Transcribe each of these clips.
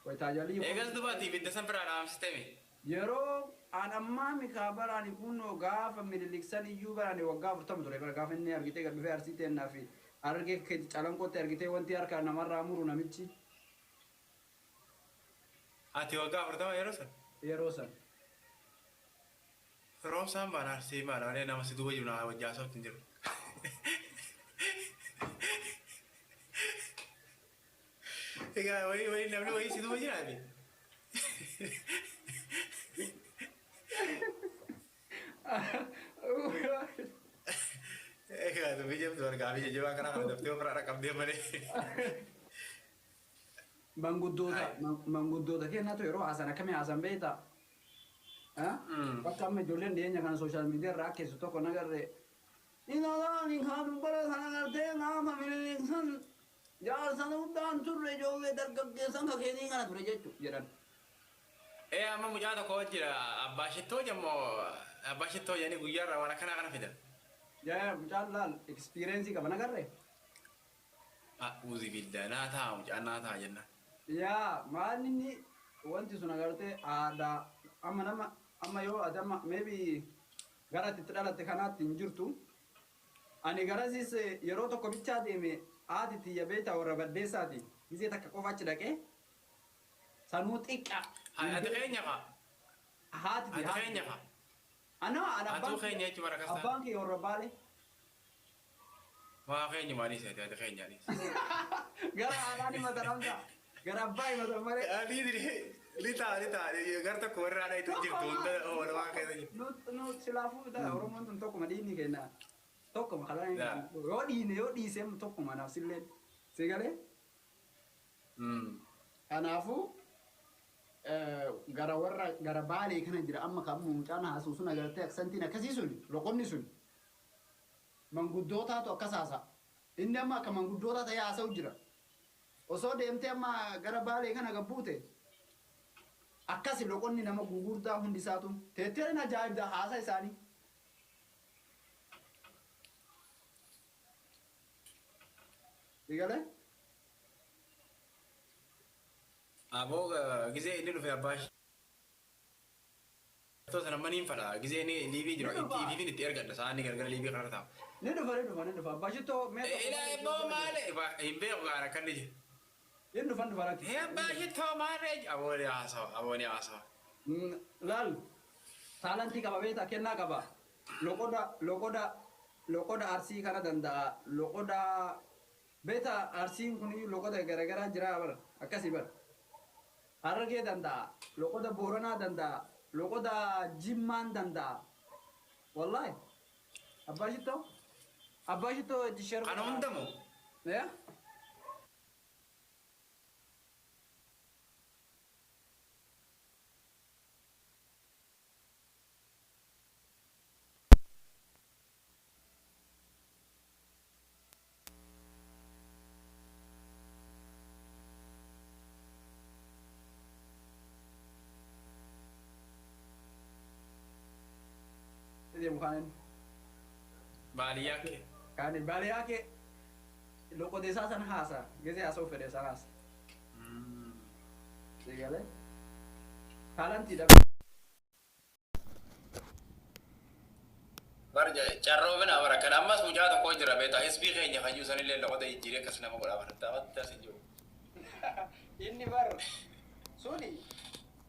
Wayitaajaalii. Eegas dubaati ibidda san biraa dhaamsitemi. Yeroo an ammaa mikaa baraani kunoo gaafa Minilik san iyyuu baraani waggaa 40 ture bara gaafa inni argitee gad dhufee Arsii teennaa fi Harargee Calanqootti argitee wanti harka namarraa muru namichi. Ati waggaa 40 yeroo san? Yeroo san. Firoomsaan baana Arsii baana malee nama si duuba jiru naa wajji haasa'utti hin jiru. Egaa wayii wayii namni wayii si duuba jiraa fi? Egaa dubbii jabdu argaa fi jajjabaa kana kana daftee ofirraa dhaqqabdee malee. Manguddoota manguddoota keenyatu yeroo haasan akkamii haasan beektaa? Bakka amma ijoolleen dhiyeenya kana sooshaal miidiyaa irraa akkeessu tokko nagarre. Inni kan bara kana gartee gaafa Minilik san jaarsa guddaan turre ijoollee dargaggeessan ka keenii kana ture jechuudha jedhan. Ee amma mucaa tokko jira abbaa shittoo jemmoo abbaa shittoo jedhanii guyyaarraa waan akkanaa kana fidan. Yaa mucaan laal experience qaba nagarre. A'uuzi billah naa ta'a mucaan naa ta'a jennaan. Yaa maal inni wanti sun agartee aadaa amma nama amma yoo ati amma maybe gara ati itti dhalatte kanaatti hin jirtu. Ani garasiis yeroo tokko bichaa deeme haati tiyya beektaa warra baddeessaati. Gizee takka qofa achi dhaqee sanuu xiqqa. Hay ati keenya kaa. Haati tiyya Ati haati keenya tiyya. kaa. Ana ana Atuu abbaan keenya kiyya jechuun bara akkas abbaan kiyya warra Baalee. Waa keenyuma anis ati ati keenya anis. Gara haadhaan himatan Hamza. Gara abbaa himatan malee. Ani ni ta'a ni ta'a gar tokko warra haadha itti jirtu hunda oolmaa keessa jiru. Nu nu silaafuu ta'a Oromoon tun tokkuma dhiigni keenya tokkuma kalaan yoo dhiine yoo dhiise tokkuma naaf silleen si galee. Kanaafuu gara warra gara Baalee kana jira amma kan mucaan haasa'u sun agartee aksantiin akkasii sun loqonni sun manguddootaatu akkas haasa'a. Inni amma akka manguddootaa ta'ee haasa'u jira. Osoo deemtee amma gara Baalee kana gad buute akkasi loqonni nama gugurdaa hundi isaatu teetteen ajaa'ibda haasa isaanii. Si galee? Aboo gizee inni dhufe abbaa shittoo sana amma niin fadha gizee inni liivii jiru Ni dhufa. itti ifiifin itti ergadha sa'aan inni gargara liivii kanarra taa'u. Ni dhufa ni dhufa ni dhufa. Abbaa shittoo mee tokko Ilaa ebboo maale hin beeku gaara akka inni jiru. Inni dhufa ni dhufa lakki. Hee abbaa shittoo maale aboo ni haasawa aboo ni haasawa. Laal taalantii qaba beektaa kennaa qaba. Loqoda loqoda loqoda Arsii kana danda'a. Loqoda beektaa Arsiin kun loqoda garaagaraa jira bara akkasii bara. Harargee danda'a. Loqoda Booranaa danda'a. Loqoda Jimmaan danda'a. Wallaahi. Abbaa shittoo abbaa shittoo itti share Kana godhaa. hunda moo? Yaa? Deemu kaanin. Baadiyyaa kee. Kaani baadiyyaa kee loqoda isaa san haasa. Gizee haasa'u fedhe san haasa. Si galee? Taalantiidha. Bar carroomina bara kan ammas mucaa tokko jira beektaa hisbii keenya fayyuu sanillee loqoda jijjiiree akkas nama godhaa bara taphatti as hin jiru. Inni bar suni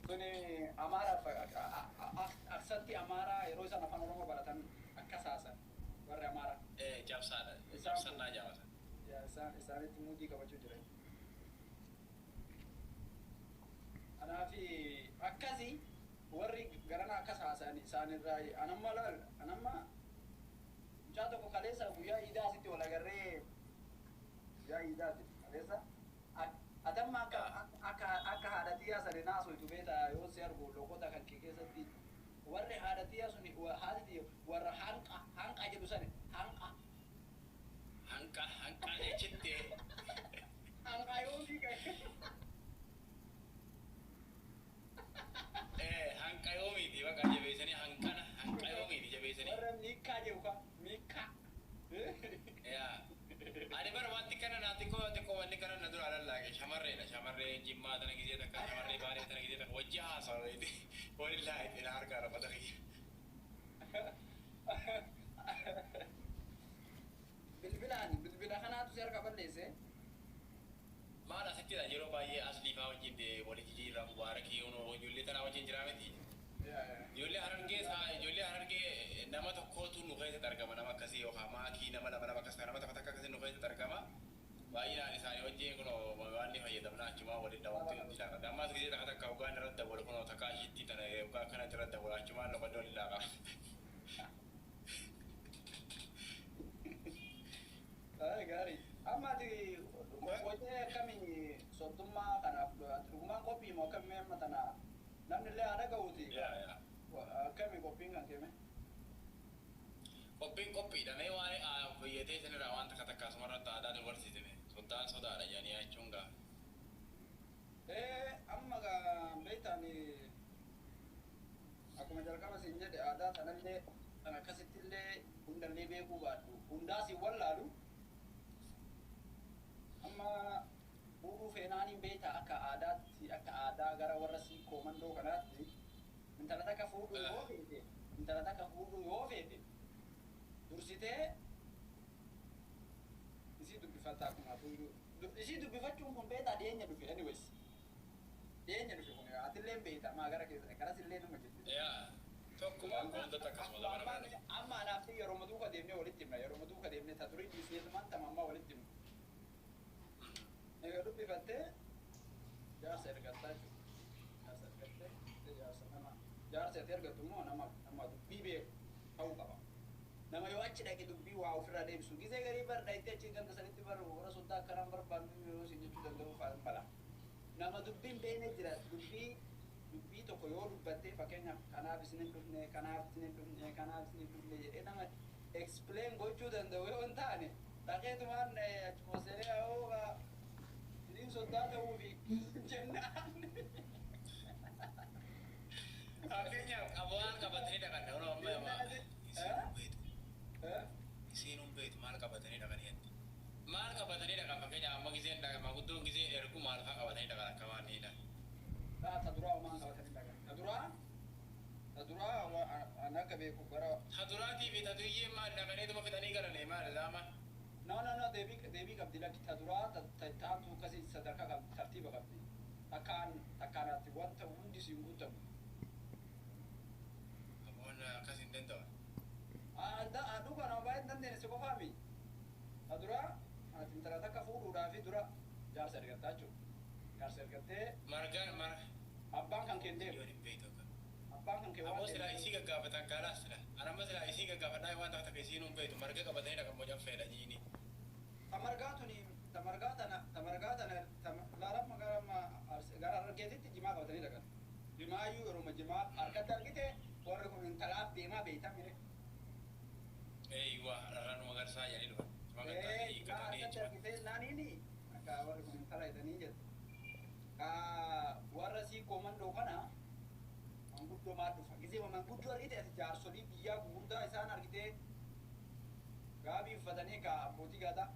suni Amaara aksanti Amaaraa yeroo isaan afaan Oromoo baratan akkas haasan warri Amaaraa. Ee cabsaadha Isaan cabsannaa jaamasa. Yaa isaan isaanitti muudii qabachuu jiran. Kanaaf akkasi warri garana akkas haasan isaanirraa anamma laal anamma mucaa tokko kaleessa guyyaa iidaa asitti wal agarree guyyaa iidaati kaleessa atamma akka akka akka haadha tiyyaa sani naasoytu beektaa yoo si argu loqota kan kee keessatti warri haadha tiyyaa suni haati tiyya warra hanqa hanqa jedhu sani hanqa Hanqa hanqa jechitti. hanqa yoomii ka'e Ee hanqa yoomiiti baqa jabeessanii hanqana hanqa yoomiiti jabeessanii. warra miikkaa jedhu ka miikkaa. Yaa Ani bara wanti kana naa xiqqoo xiqqoo wanni kana na dura lallaaqe shamarran. Shamarreedha. Shamarree Jimmaa tana gisee takka, shamarree Baalee tana gisee takka wajji haasawa. Walillaahi ila harkaa rabbata kiyya. Bilbilaan bilbila kanaatu si harka balleesse. Maal asittidha, yeroo baay'ee aslii faa wajjin wali jijjiirraa, Mubaarakii, ijoollee tanaa wajjin jiraa miti. Ijoollee Harargee, ijoollee Harargee nama tokkootu nu keessatti argama, nama akkasii yookaan maakii nama lama lama akkas, nama tokko takka akkasii nu keessatti argama. Baay'inaan isaanii wajjin kun waan ni fayyadamna, achumaa waliin dhawwantu hundi laaqata. Ammas gisee takka takka hoggaan irratti dabalu kun takka ashitti tana hoggaa akkanatti irratti dabalu, achumaan loqoddoo waliin laaqa. Gaarii. Amma ati hojii akkamii soddummaa kanaaf ati dhugumaan qophii moo akkamii? Amma tana namni illee haadha ga'uuti. Akkamii qophiin kan keeme? Qophiin qophiidha. Mee waa'ee biyyatee sanirraa waan takka takka asumarratti aadaa nu barsiisime. Soddaan sodaadha jedhanii jechuun gaa. Amma gaa beektaan, akkuma jalqaba siin jedhe, aadaa tanallee kan akkasitti illee hundallee beekuu baadhu, hundaa siin wallaalu. Amma fuudhuu feenaaniin beektaa, akka aadaatti, akka aadaa gara warra sii koomandoo kanaatti, intala takka fuudhuu yoo feete, intala takka fuudhuu yoo feete, dursitee isii dubbifatta. Akkuma fuudhuu isii dubbifachuun kun beektaa dhiyeenya dhufe. Anyways, dhiyeenya dhufe kun atillee beekta maa gara keessa garas illee numa jirti. Yaa, tokkuma hundatti akkasuma zamana kana. Amma anaaf yeroo duuka deemnee walitti himna, yeroo duuka deemnee ta durii dhiisneetumaan tama ammaa walitti himna. Egaa dubbifattee jaarsa ergattaa jechuudha. Jaarsa ergattee, jaarsa nama, jaarsa ati ergattu immoo nama dubbii beeku ta'uu qaba. Nama yoo achi dhaqe dubbii waa ofirraa deebisu. Gisee garii bar dhayitee achi ganda sanitti bar warra soddaa akkanaan barbaannu yeroo isin jechuu danda'u fa'aa mala. Nama dubbiin beekne jira, dubbii tokko yoo dubbattee, fakkeenyaaf kanaaf isin hin dhufne, kanaaf isin hin dhufne, kanaaf isin hin dhufne jedhee nama explain gochuu danda'u yoo hin taane, dhaqeetumaan achuma seenee hoo isiniin soddaa ta'uufi jennaan. Fakkeenyaaf waan qabatanii dhaqan yeroo amma isiin hin beektu, maal qabatanii dhaqanii jetti. Maal qabatanii dhaqan? Fakkeenyaaf amma giseen dhaqan, maanguddoon giseen ergu maal fa'aa qabatanii dhaqan akka waan ni ilaali? Ta duraa homaan qabatanii dhaqan. Ta duraa an akka beeku gara. Ta duraatii fi ta duyyee maal dhaqaniituma fixanii galanii maal laama? No, no, no, deebii qabdi, lakki, ta duraa ta taantu akkasii sadarkaa qabdi, tartiiba qabdi. Takkaan takkaanaatti wanta hundi siin guutamu. Aboon akkas hin danda'u. Dhugaa nama baay'ee hin dandeenye si qofaami. Ta duraa ati intala takka fuudhuudhaafi dura jaarsa ergattaa jechuudha. Jaarsa ergattee Margaan mar. abbaan kan kee deemu. Yoon hin beektu akka. Abbaan kan kee waan Ammoo silaa deemu. isii gaggaafatan kaalaas sila. Anamma silaa isii gaggaafadhaa waan takka takka isiin hin beektu, marga qabatanii dhaqan moo fedha jiini. Tamargaa tuni, tamargaa tana, tamargaa tana, laalamma gara gara argeetitti jimaa qabatanii dhaqan. Jimaayyuu yeroo jimaa harkatti argite warri kun intalaaf deemaa beektaa mire. Eeywa, rarraan magarsaa jedhanii dhufan. Jimaa Ee, qabatanii jimaa hiikkatanii harkatti jimaa. argite naaniini akka warri kun intala jedhanii jedhu. Ka warra sii koomandoo kana manguddoo maal dhufa? Gisee manguddoo argite ati, jaarsolii biyyaa gurguddaa isaan argite, gaabii uffatanii ka abbootii gadaa,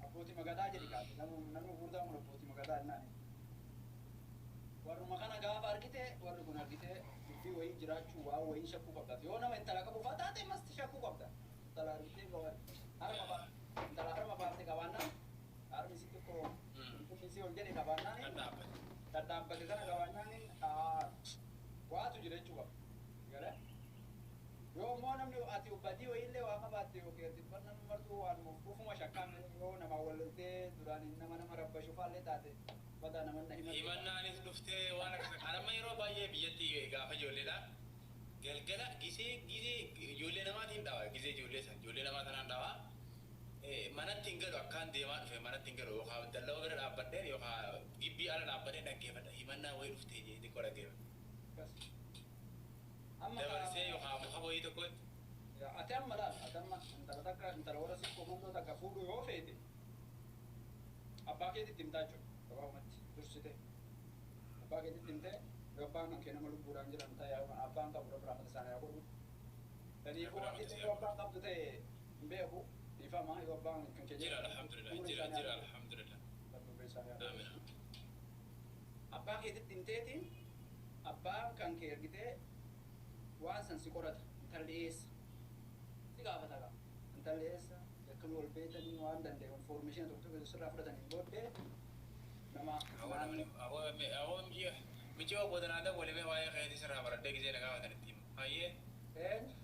abbootii magadaa jedhi, kaate namni gurguddaan kun abbootii magadaa jennaani. Warruma kana gaafa argite, warri kun argite dubbii wayii jiraachuu waa wayii shakkuu qabda. Yoo nama intala qabu faa taate masti shakkuu qabda. Intala argitee harma baa intala harma baafte qabaannaan, harmi isii xiqqoo isii ol jedhe qabaannaan, Kan dhaabbate. dhadhaabbate sana qabaannaan, waatu jira jechuu qaba. Gara yoo immoo namni ati badii wayiillee waa qabaatte yookiin ati namni martuu waan ufuma shakkaan yoo nama walloltee duraan nama nama rabbashu faallee taate badaa nama na himatu. Himannaanis dhuftee waan akkas. Anamma yeroo baay'ee biyyatti gaafa ijoolleedha. Galgala gisee ijoollee namaatiin dhawa, gisee ijoollee san ijoollee namaa tanaan dhawa. Manatti hin galu, akkaan deemaa dhufe manatti hin galu, yookaan dallaa bira dhaabbadheen yookaan gibbii ala dhaabbadheen dhaggeeffadha. Himannaa wayii dhuftee jee xiqqoo dhaggeeffadha. Amma Dabarsee yookaan muka wayii tokkotti. Ati amma laal, ati amma intala takka, intala warra si komandoo takka fuudhuu yoo feete, abbaa keetitti himtaa jechuudha. Gabaabumatti dursite abbaa keetitti himtee, yoo abbaan kan kee nama lubbuudhaan jiran ta'e, abbaan qabu rabbi rahmata isaanii haa godhu. Kanaafuu ati yoo abbaan qabdu ta'e hin beeku, dhiifama, yoo abbaan kan kee Jira, alhamdulillah, jira, jira, alhamdulillah. Rabbi isaanii haa godhu. Amiin. keetitti himteetiin abbaan kan kee ergitee waan san si qorata. Intalli eessa si gaafata gaa, intalli eessa, akkami wal beetanii, waan danda'e information tokko tokko sirraa fudhataniin booddee nama Awoo, michoo boodanaa walimee waa'ee keetii sirraa baradhee gisee na gaafatan itti hima. Hayyee. Eenyu?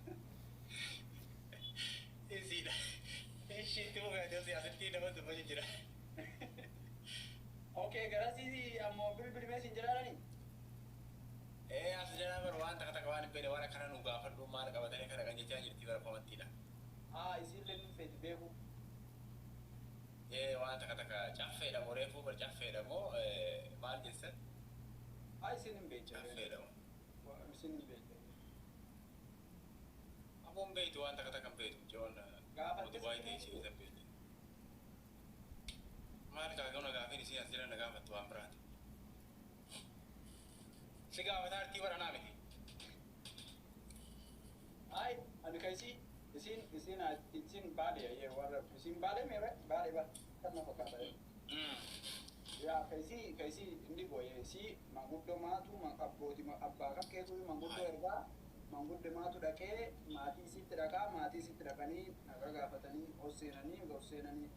Isiidha. Ishiitti mukaatee asitti nama dubbatu jira. Okay, garasii ammoo bilbilimee siin jedhaadhani. Ee, as jalaa bar waan takka takka waan hin beekne, waan akkana nu gaafadhu, maal qabatanii kana kan jechaa jirti bara komantiidha. Haa, isiillee ni feeti beeku. Ee, waan takka takka caffeedha moo, reefuu bar caffeedha moo, maal jessa? Haa, isin hin beekne. Caffeedha moo? Isin hin beekne. Abuun beektu, waan takka takka hin beektu jechuun. Gaafatte. Dubaay ta'e ishee isa beektu. Maal kaagama gaafiin isii as jala na gaafattu waan biraati. Si gaafataa artii baranaa miti. Ay, ani ka isii isin isin isin baale ye warra isin baale mere baale ba kan na fakkaata. Yaa, ka isii inni gooye isii manguddoo maatu abbooti abbaa kan keetu manguddoo ergaa, manguddoo maatu dhaqee maatii isiitti dhaqaa, maatii isiitti dhaqanii nagaa gaafatanii ol seenanii, ol seenanii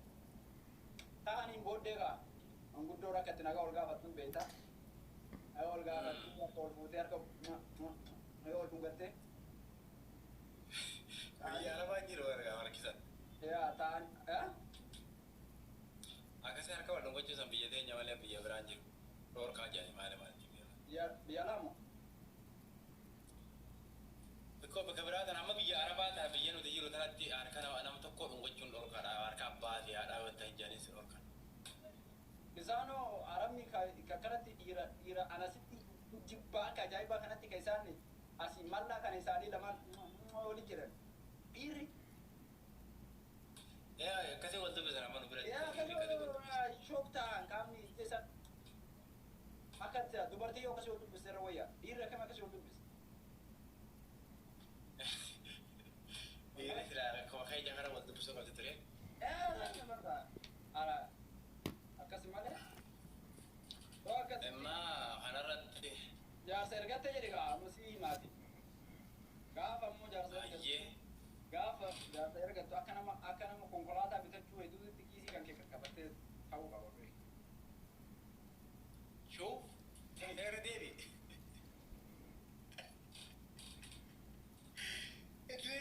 ta'aniin booddee gaa manguddoo rakkatti nagaa ol gaafattuun beektaa. Nagaa ol gaafattuu harka ol fuutee harka ol dhungattee. Biyya arabaa jiru warra harkisan. Yaa, ta'an yaa. Akkasii harka wal dhungachuusan biyya teenya malee biyya biraan jiru. Dhoorkaa jedhani maali maali jiru. Biyya lama. Bakka bakka biraa tana, amma biyya arabaa tana, biyya nuti jiru tanatti harka nama tokko dhungachuun dhoorkaadha. Harka abbaa fi haadhaa wanta hin jedhanis dhoorkaadha. Isaanoo arabni ka kanatti dhiira dhiira anasitti jibbaa akka ajaa'ibaa kanatti ka isaan asii mallaa kana isaanii lamaan wali jedhan dhiirri. Yaa, akkasii wal dubbisan amma nu biratti. Yaa, akkasii shook ta'an qaamni isa akka dubartii yoo akkasii wal dubbiste irra wayya, dhiirri akkam akkasii wal dubbise. Dhiirri silaa akkuma keenya kana wal dubbisuu qabdi ture. Yaa, akkasi malee. Yoo akkasi. Immaa kanarratti. Jaarsa ergatte jedhe gaa amma si himaati. Gaafa ammoo jaarsa ergattu. Ayyee. Gaafa jaarsa ergattu akka nama konkolaataa bitachuu hedduutti kiisii kan kee qaqqabattee ta'uu qaba. Shuu irra deebi. Itti.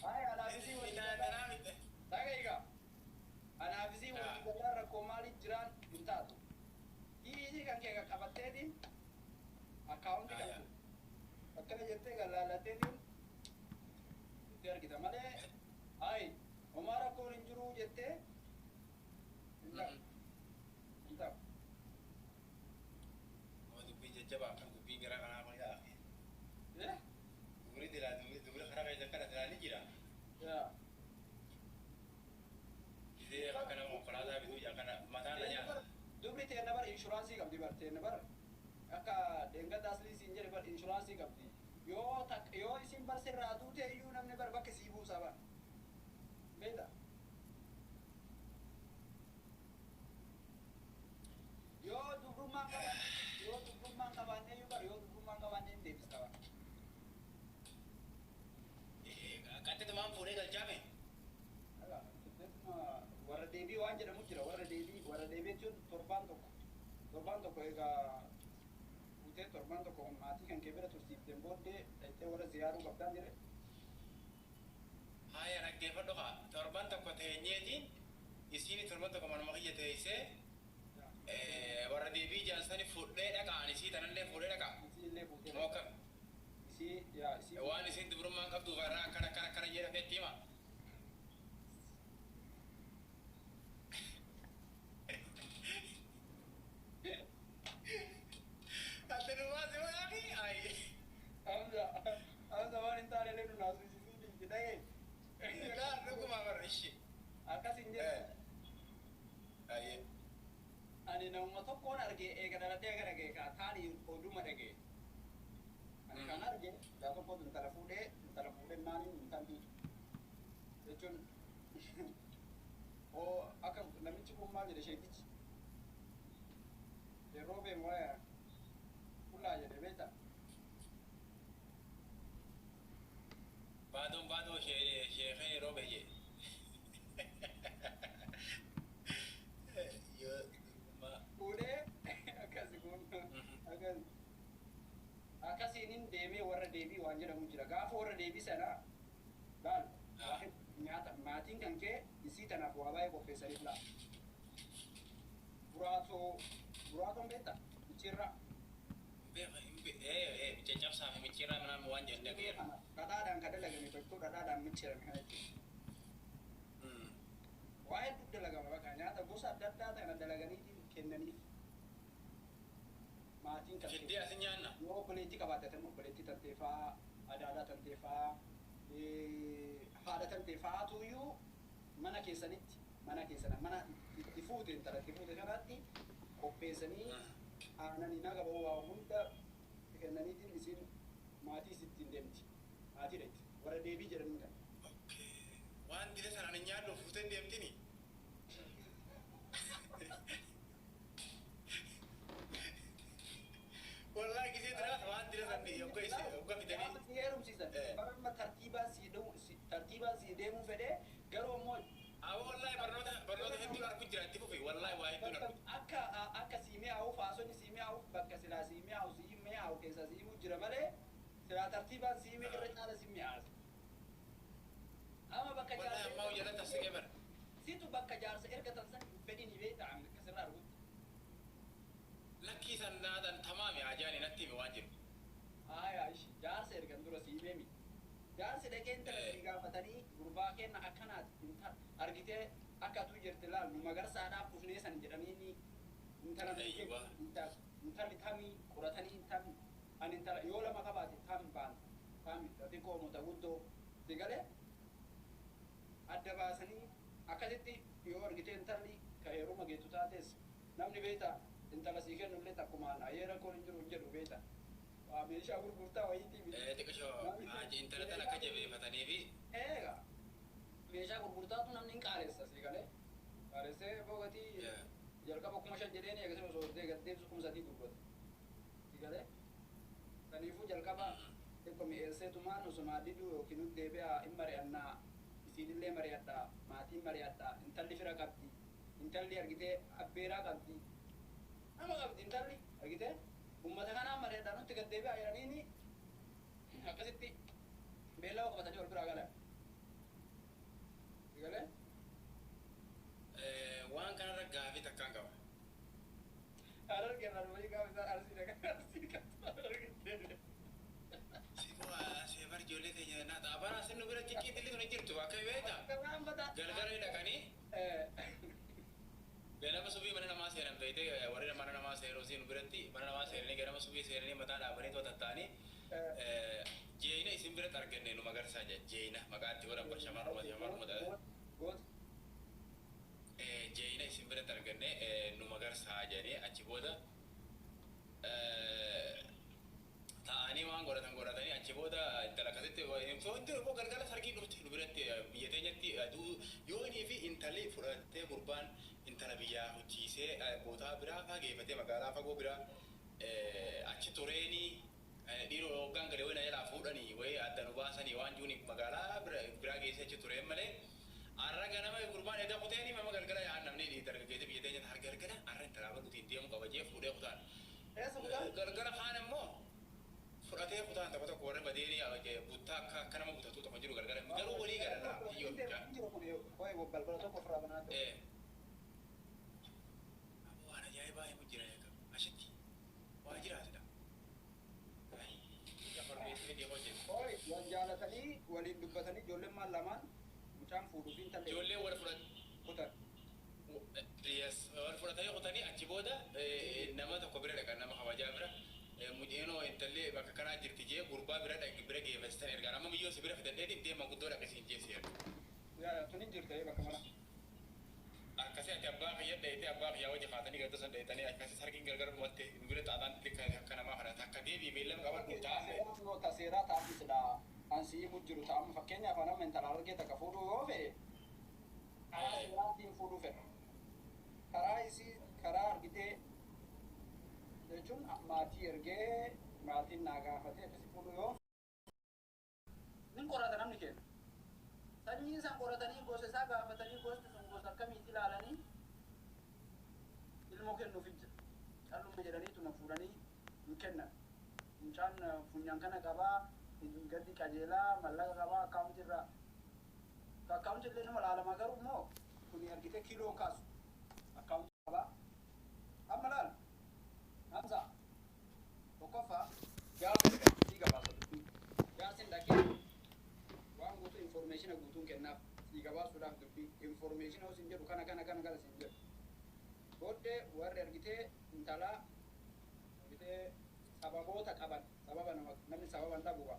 Ay, anaafisii walii galaa. Dhaga'igaa. Anaafisii walii galaa rakkoo maaliif jiraan hin taatu. Kiisii kan kee qaqqabatteetiin akkaawunti qabdu. Akkana jettee gallaalatteetiin itti argita malee, ay, homaa rakkoon hin jiruu jettee hin ta'u. Hin ta'u. Dubbiin jajjabaa kan dubbiin gara kanaa kun yaa. Eh? Dubri dilaa dubri karaa keessa kana dilaa ni jira. Yaa. Isee akkana konkolaataa bituu akkana mataan na nyaata. Dubri teenna bar inshuraansii qabdi, bar teenna bar akka dheengadda aslii siin jedhe bar inshuraansii qabdi. Yoo tak yoo isin bar sirraa duute iyyuu namni bar bakka sii buusa bar. Beektaa? Yoo dubrummaan qabaanne, yoo dubrummaan qabaanne iyyuu bar, yoo dubrummaan qabaanne hin deebista bar. Qaxxitumaan fuudhee galchaame. Warra deebii waan jedhamu jira, warra deebii. Warra deebii jechuun torbaan tokko, torbaan tokko egaa guutee, torbaan tokko maatii kan kee bira tursiifteen booddee dhaqxee warra ziyaaruu qabdaan jedhe. Haya, dhaggeeffadhu kaa, torban tokko teenyeetiin isiin torban tokko manuma kiyya teessee warra deebii jaansani fuudhee dhaqaan isii tanallee fuudhee dhaqa. Isii illee fuutee. Moo akkam? Isii, yaa, isii. Waan isiin dubrummaan qabduuf irraa akkana akkana akkana jedhamee itti hima. Ati numaa si walaaqi ayi. Hamza, Hamza, waan hin taane illee nu naasisiisuu dhiisi, dhagee. Laa, dhuguma barra ishee. Akkas hin jedhu. Ayi. Ani namuma tokkoon arge, eega dhalatee aga dhagee kaa taani oduma dhagee. Ani kan arge gaa tokkotu intala fuudhee, intala fuudhee naaniin intalli jechuun oo akka namichi kun maal jedhe sheetichi. Yeroo beemu waaya qullaa jedhe beektaa? Baadoon baadoo sheekee yeroo bee jee. Yoo durbummaa. Fuudhee akkasi kun akkas akkasiinin deemee warra deebii waan jedhamu jira. Gaafa warra deebii sana laal nyaata maatiin kan kee isii tanaaf waa baay'ee qopheessaniif laal. Buraatoo buraatoon beektaa? Micciirraa. Caccabsaa fi micciirraa minaan waan jedhu dhageera. Dhadhaadhaan kan dalagame bakkoo dhadhaadhaan micciirame kana jechuudha. Waa hedduu dalagama bakka nyaata gosa adda addaa kana dalaganiitiin kennaniif. Maatiin kan Fiddee asin nyaanna. Yoo obboleettii qabaatte tan obboleettii tantee faa, adaadaa tantee faa, haadha tantee faatu iyyuu mana keessanitti mana keessana mana itti fuute intala itti fuute kanatti qopheessanii aananii naga ba'uu waa hunda kennaniitiin isin maatii isittiin deemti. Maatiidha itti. Warra deebii jedhanii kan. Waan dida sanaan hin nyaadhu fuutee deemtini. Wallahi gisee duraas waan dida san yogga isi yogga fidanii. Gaafa si heerumsiisan bara tartiibaan si tartiibaan si deemuu fedhee garuu ammoo Awwa wallahi barnoota hedduun argu jira itti fufi wallahi waa hedduun argu. Akka akka sii mi'aawu faasonni sii mi'aawu bakka silaa sii mi'aawu sii mi'aawu keessa sii himu jira malee silaa tartiibaan sii hime irra caala si mi'aasa. Amma bakka Wallahi ammaa jaarsa jala tassigee bara. Situ bakka jaarsa erga tan san fedhiin hibee ta'an akkasirraa argutti. Lakkii san naatan tamaami ajaani natti hime waan jiru. Aayaa ishi jaarsa ergan dura sii himemi. Jaarsi dhaqee intala sii gaafatanii gurbaa kenna akkanaati intala argitee akka atuu jirti laal nu magarsaadhaaf dhufnee san jedhanii intala Aywa. Intalli tamii qoratanii intami ani intala yoo lama qabaate tam baan tami xiqqoo mota guddoo si galee adda baasanii akkasitti yoo argite intalli ka heeruma geettu taates namni beeta intala sii kennullee takkumaan ayyee rakkoon hin jiru hin jedhu beeta waa meeshaa gurgurtaa wayiitii miti. Xiqqishoo intala tan akka jabeeffatanii fi Eega meeshaa gurgurtaatu namni hin qaalessa si galee qaalessee boogatii jalqaba 5,000 jedheen eegasii osoo hordee gad deemsu 3,000 gurgurata si galee saniifuu jalqaba xiqqoo mi'eesseetumaan osuma diduu yookiin nu deebi'aa hin mari'annaa isiinillee mari'adhaa maatiin mari'adhaa intalli fira qabdi intalli argitee abbeeraa qabdi nama qabdi intalli argitee ummata kanaa mari'adhaa nutti gad deebi'aa jedhaniini akkasitti beellama qabatanii wal biraa galan si galee waan kanarra gaafii takkaan qaba. Harargee irraa gaafa isaan arsii dhaqan arsii qabdu harargee. Seebar ijoollee teenya naa ta'a. Bara asin nu bira xiqqii xilli tun hin jirtu akka beektaa. Galgala dhaqanii ganama subii mana namaa seenan beeytee warri mana namaa seenuu siin biratti mana namaa seenanii ganama subii seenanii mataa dhaabanii to'atan tatta'anii jeeyina isin biratti arganne nu magarsaa jedha jeeyina maqaa itti godhan bar shamarruma shamarruma jeeyina isin biratti arganne nu magarsaa jedhanii achi booda ta'anii waan godhatan godhatanii achi booda intala akkasitti hundi immoo galgala sargii dhufte nu biratti biyya teenyatti aduu yoo inni fi intalli fudhattee gurbaan intala biyyaa hojjiisee bootaa biraa faa geeffatee magaalaa fagoo biraa achi tureenii dhiiroo hoggaan galee wayii na jalaa fuudhanii wayii adda nu baasanii waan juuni magaalaa biraa geessee achi tureen malee har'a ganama gurbaan edda kuteenii mama galgala yaa'an namni dargaggeessa biyya teenyatti har'a galgala har'a intalaa baluutiin deemu qaba jee fuudhee kutaan. Eessa kutaan? Galgala kaan immoo fudhatee kutaan tokko tokko warri badeeni buttaa akka akka nama butatu tokko jiru galgala garuu walii galala iyyoo mucaan. Balbala tokko ofirraa banaa ture. Waan ajaa'ibaa himu jira eega ashitti waa jiraatidha. Oi, wal jaalatanii waliin dubbatanii ijoolleen maal lamaan mucaan fuudhuu fi intalli Ijoollee wal fudhat kutan. Yes, wal fudhatanii kutanii achi booda nama tokko bira dhaqan nama kabajaa bira muceenoo intalli bakka kanaa jirti jee gurbaa bira dhaqi bira geeffasisan ergaan amma miyyoo si bira fidadheetiin deema guddoo dhaqisiin jeessi erga. Yaa tuni jirte bakka mana. Akkasii ati abbaa kiyya dheeyitee abbaa kiyyaa wajji kaatanii galta san dheeyitanii akkasii sargiin gargar dhumatte nu bira xaaxaan akka namaa kana takka deebii beellama qabadhu taa'ame. Ta seeraa taasisidha. An sii himu jiru ta'amu fakkeenyaaf an amma intala argee takka fuudhuu yoo fedhe karaa seeraatiin fuudhuu fedha. Karaa isii karaa argitee Jechuun maatii ergee maatiin naa gaafatee akkasi fuudhu yoo nin qorata namni kenna. Sanyii isaan qoratanii gosa isaa gaafatanii gosti sun gosa akkamiitti ilaalanii ilmoo kennuuf jira. Calluma jedhaniituma fuudhanii hin kennan. Mucaan funyaan kana qabaa, gadi qajeelaa, mallaqa qabaa, akkaawunti irraa. Akkaawunti illee nama laalamaa garuu immoo kuni argitee kiiloon kaasu. Akkaawunti qabaa. Amma laal. Hamza. Tokkoffaa jaarsi sii gabaasa dubbii. Jaarsi dhaqee waan guutuu information guutuun kennaaf sii gabaasuudhaaf dubbii information hoos hin jedhu kana kana kana kana siin jedhu. Booddee warri argitee intalaa argitee sababoota qaban sababa nama namni sababa hin dhabu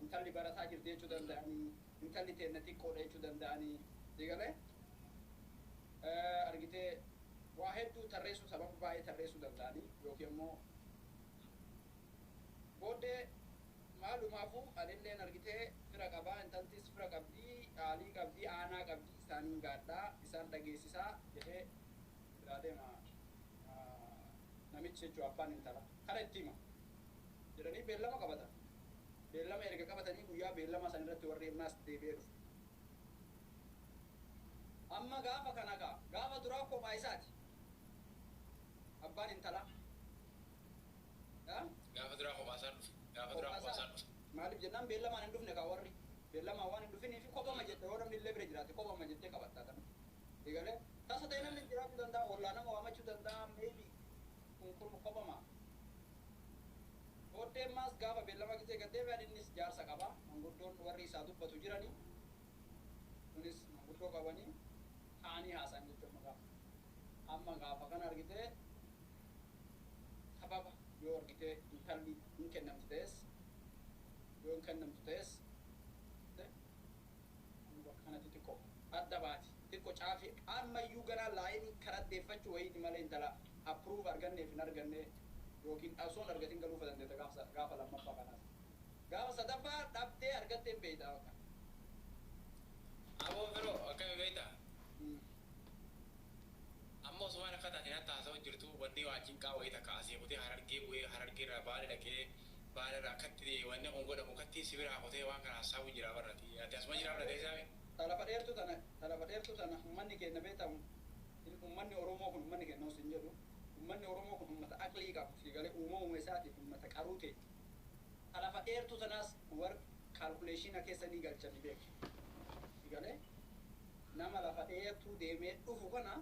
intalli barataa jirti jechuu danda'anii intalli teenna xiqqoodha jechuu danda'anii digalee argitee waa hedduu tarreessuu sababa baay'ee tarreessuu danda'anii yookiin immoo booddee maalumaafuu anilleen argitee fira qabaa intaltis fira qabdii dhaalii qabdii aanaa qabdii isaaniin gaadhaa isaan dhageessisaa jedhee biraa deema namichi jechuu abbaan intala kana itti hima jedhanii beellama qabatan. Beellama erga qabatanii guyyaa beellama san irratti warri himnaas deebi'ee dhufu. Amma gaafa kana gaa gaafa duraa kophaa isaati abbaan intalaa. Gaafa duraa kophaa isaa dhufu. Gaafa duraa kophaa isaa dhufu. Maaliif jennaan beellamaan hin dhufne kaa warri beellamaan waan hin dhufiniif kophama jette yoo namni illee bira jiraate kophama jettee qabattaa tan. Egalee tasa ta'e namni jiraachuu danda'a ollaa nama waamachuu danda'a maybe kun kun kophama. Booddee ammaas gaafa beellama gisee gad deebi'an innis jaarsa qaba manguddoon warri isaa dubbatu jiranii kunis manguddoo qabanii taa'anii haasa'an jechuudha gaafa. Amma gaafa kana argitee sababa yoo argitee intalli hin kennamtu ta'es yoo hin kennamtu ta'es bakka kanatti xiqqoo adda baati xiqqoo caafii ammayyuu ganaa laayinii karaa deeffachuu wayiiti malee intala approve arganneef hin arganne yookiin osoo hin argatin galuu dandeetta gaafa lammaffaa kanaas. Gaafa sadaffaa dhabdee argattee hin beektaa bakka. Aboo firoo akkami beektaa? Amma osumaan akka taate natti haasa'u jirtu wanni waa cinqaa wayii takka asii kutee Harargee bu'ee Harargee irraa Baale dhaqee Baale irraa akkatti wanni kun godhamu akkatti si biraa kutee waan kana haasa'u jira barrati. Ati asuma jira barra teessaa mi? Talafa dheertuu tana talafa dheertuu tana uummanni keenya beektamu uummanni Oromoo kun uummanni keenya osoo hin jedhu uummanni Oromoo kun uummata aqlii qabu siigalee uumama isaatiif uummata qaruu ta'e. Talafa dheertuu tanaas warri calculation keessa ni galchanii beeku. Siigalee nama lafa dheertuu deemee dhufu kana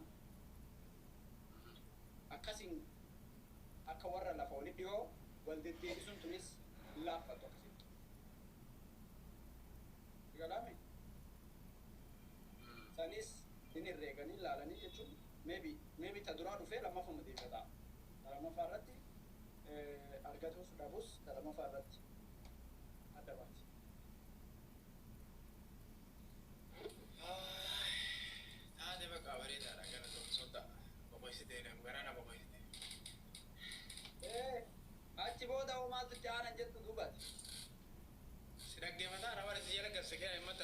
akkasiin akka warra lafa walitti dhiyoo wal deddeebisuun tunis laaffattu akkasitti. Sigalaame? Sanis hin herreeganii ilaalanii jechuun maybe ta duraa dhufee lammaffuma deebita. Ta lammaffaa irratti argatus dhabus ta lammaffaa irratti adda baati. Taate bakka bareedaadha gara tokko sodda boqoysite garaa na boqoysite. Achi booda homaatu itti aanan jettu duubati. Si dhaggeeffataa nama si jala galse kee himmata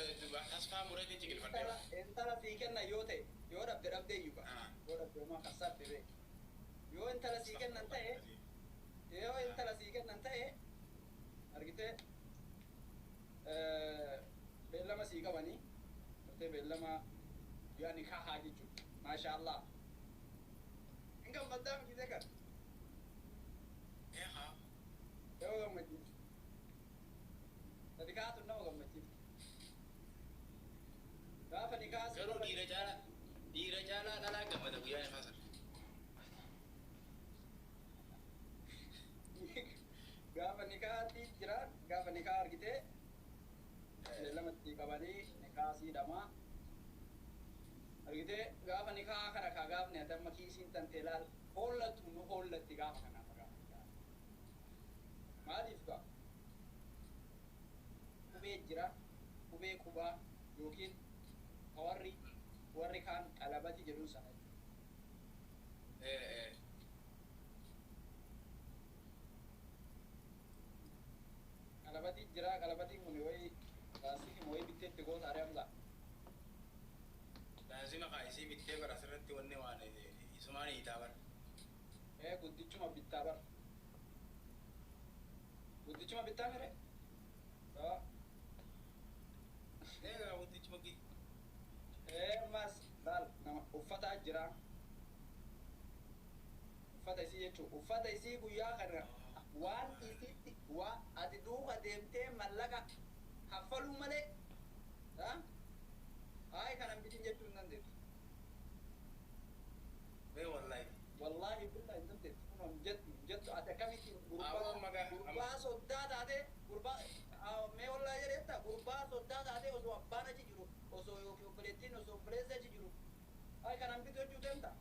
tasfaa mureetiin ciqilfadheera. Intala sii kennan yoo ta'e yoo dhabde dhabde iyyuu ba. Yoo dhabde homaa kassaabde beeki. Yoo intala sii kennan ta'e yoo intala sii kennan ta'e argitee beellama sii qabanii argitee beellama guyyaa nikaahaa jechuudha. Maasha Allah. Hin gammaddaa miti kan. Eehaa. Yoo gammachiiftu. Sadi kaatu nama gammachiiftu. Gaafa nikaa Garuu dhiira caalaa dhalaa gammada guyyaa nifaa sana. Gaafa nikaatti jira gaafa nikaa argitee beellamatti qabanii nikaa siidhamaa argitee gaafa nikaa kana kaa gaafni ati amma kiisiin tantee laal hoollattu nu hoollatti gaafa kanaaf gaafa nikaa. Maaliif gaa qubee jira qubee qubaa yookiin warri kaan qalabati jedhuun sana jechuudha. Ee. Qalabati jira qalabatiin kun wayi laastikii wayii bitteetti goota ari'amsa. Laazima kaa isii bittee bara asirratti wanni waan isumaan hiitaa bara. Ee guddichuma bittaa bara. Guddichuma bittaa mire? Egaa guddichuma gi. Ammas laal nama uffata jira. Uffata isii jechuun uffata isii guyyaa kana waan isitti waa ati duuka deemtee mallaqa kaffaluu malee hayi kanan bitin jechuu hin dandeettu. Mee wallahi. Wallahi billahi hin dandeettu. Kun hin jettu hin jettu ati akkamitti Awwa magaa. Gurbaa soddaa taatee gurbaa mee wallahi jedheetta gurbaa soddaa taatee osoo abbaan achi jiru osoo yookiin obboleettiin osoo obboleessi achi jiru hayi kanan bitu jechuu deemta.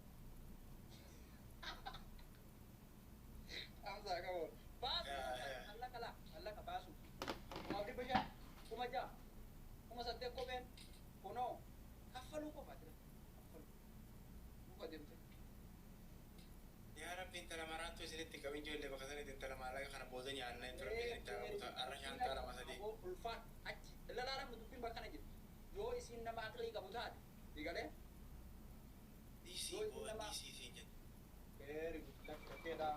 Amsa qabu. Baasu mallaqa laa mallaqa baasu. 5,500 6,000 8,000 kopheen kunoo kaffaluu qofa jira. Kaffaluu. Duuka deemte. Yaa Rabbi intala maraattu isinitti qabin ijoollee bakka sanitti intala maallaqa kana booda nyaanna intala Rabbi isinitti haa qabu har'a shaantaa lama sadii. Ulfaat achi lalaadhaan dubbiin bakka kana jirti. Yoo isiin nama aqlii qabu taate digalee. Dhiisii booda dhiisii isiin jedhu. Very good. Lakkeedha.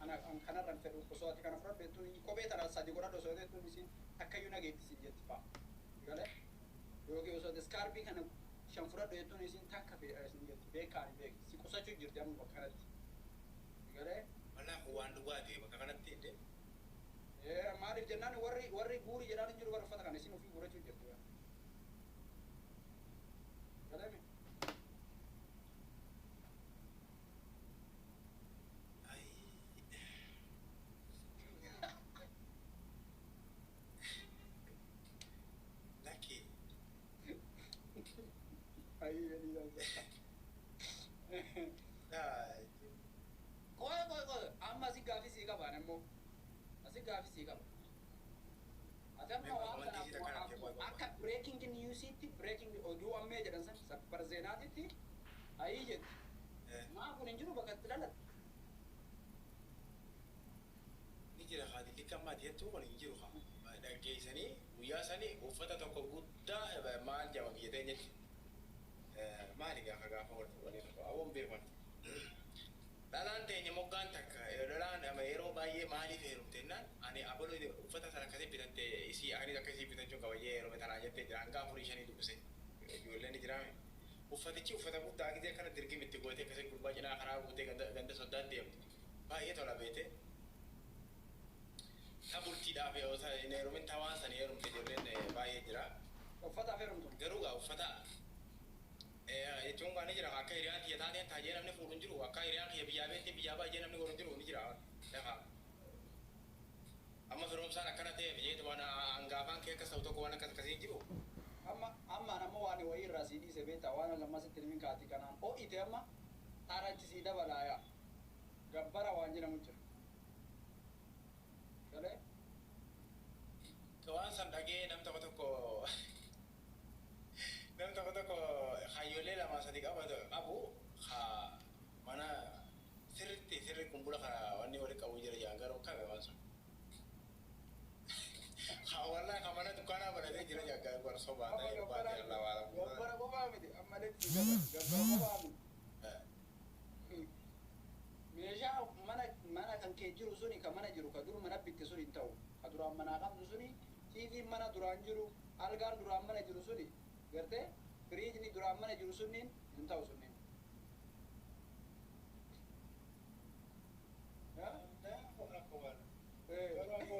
Ana kanarran fedhu osoo ati kana fudhadhu jettuun kophee tana sadi godhadhu osoo jettuun isiin takkayyuu nageetti siin jetti fa'a. Digalee. Yookiin osoo iskaarbii kana shan fudhadhu jettuun isiin takka fedha siin jetti beekaan beek si qusachuu jirti amma bakka kanatti. Digalee. Wallaahi waan dhugaati bakka kanatti illee. Maaliif jennaan warri warri guuri jedhaan hin jiru bara uffata kana isin ofii guurachuu jirti. Digalee. Lakki. Qoy qoy qoy amma asi gaafii sii qaba immoo asi gaafii sii qaba. Ati amma waan kana akka breaking newsitti breaking oduu ammee jedhan san sabbar zeenaatitti ayii jetti. Maa kun hin jiru bakka itti dhalatte. Ni jira haati likka ammaati jettuu kun hin jiru haa. Dhaggeessanii guyyaa sanii uffata tokko guddaa maal jedhama biyya teenyatti. Maali gaafa gaafa wal fuudhanii tokko awwoon beekan. Dhalaan teenya moggaan takka dhalaan yeroo baay'ee maaliif heerumte jennaan ani abaloo uffata sana akkasii bitatte isii anis akkasii bitachuu qaba jee heerume tanaa jettee jira hanga afurii shanii dubbise ijoolleen ni jiraame. Uffatichi uffata guddaa gisee akkana dirqimi itti gootee akkasii gurbaa cinaa karaa guutee ganda soddaan deemtu baay'ee tola beete. Ta bultiidhaaf yoo hin heerumin ta waan sanii heerumte ijoolleen baay'ee jira. Uffataaf heerumtu. Garuu gaa uffata jechuun waan jira akka hiriyaan kiyya taateen taajee namni fuudhu hin jiru akka hiriyaan kiyya biyyaa beetti biyyaa baay'ee namni godhu hin jiru ni jira lafa. Amma firoomsaan akkana ta'eef jeetu waan hangaafaan kee akkas ta'u tokko waan akkas akkasii hin jiru. Amma amma nama waan wayii irraa sii dhiise beektaa waan lammas itti himin kaati kanaan ho'ite amma taarachi sii dabalaaya gabbara waan jedhamu jira. Galee. Waan san dhagee nam tokko tokko nam tokko tokko hayyoolee lama sadi qabu haa mana sirriitti sirri kumbula kana wanni wali qabu jira jaan garuu kame waan sun. Haa wallaahi haa mana dukkaanaa banatee jira jaan garuu bara sobaa ta'e baatee Allah waa lamu. Gabbara qofaa miti ammallee gabbara qofaa miti. Meeshaa mana mana kan kee jiru suni kan mana jiru ka dur mana bitte suni hin ta'u ka duraan manaa qabdu suni tiiviin mana duraan jiru algaan duraan mana jiru suni gartee firiijni duraan mana jiru sunniin hin ta'u sunniin.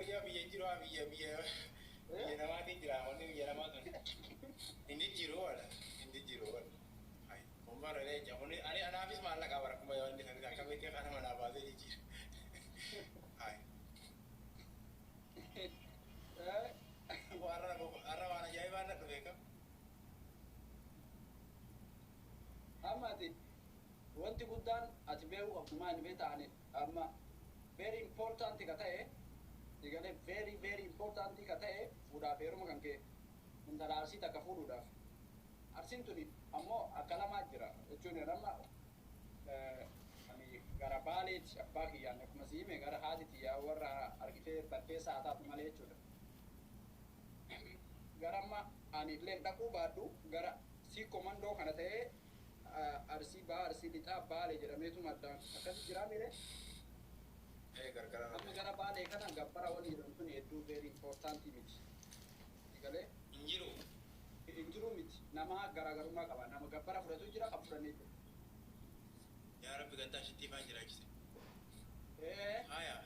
Biyya biyya jiru biyya biyya biyya namaatiin jira wanni biyya namaa sun inni jiru wala inni jiru wala. Kun bara leenca kun ani anaafis maallaqa bara kuma yoo inni sanis akkamitti kana manaa baasee jijjiira. Har'a waan ajaa'ibaa na dhufe kam. Amma ati wanti guddaan ati beekuu qabdu maal beektaa ani amma very important ka ta'e digalee very very important ka ta'e fuudhaaf heeruma kan kee intala arsii takka fuudhuudhaaf. Arsiin tuni ammoo akka lamaa jira jechuun amma ani gara baaleeti abbaa kiyyaan akkuma si hime gara haati tiyyaa warra argitee baddeessaa haa taatu malee jechuudha. Gara amma ani illee dhaquu baadhu gara sii komandoo kana ta'ee arsii baa arsii lixaa baalee jedhameetu maddaan akkasi jiraa miire. Ee, gargara. Amma gara Baalee kana gabbara wani jedhamu kun hedduu very important miti. Galee Hin jiru. Hin jiru miti. Nama garaagarummaa qaba. Nama gabbara fudhatu jira, kan fudhannee jira. Yaa Rabbi, gantaa shittii faan jiraachise. Ee. Haya.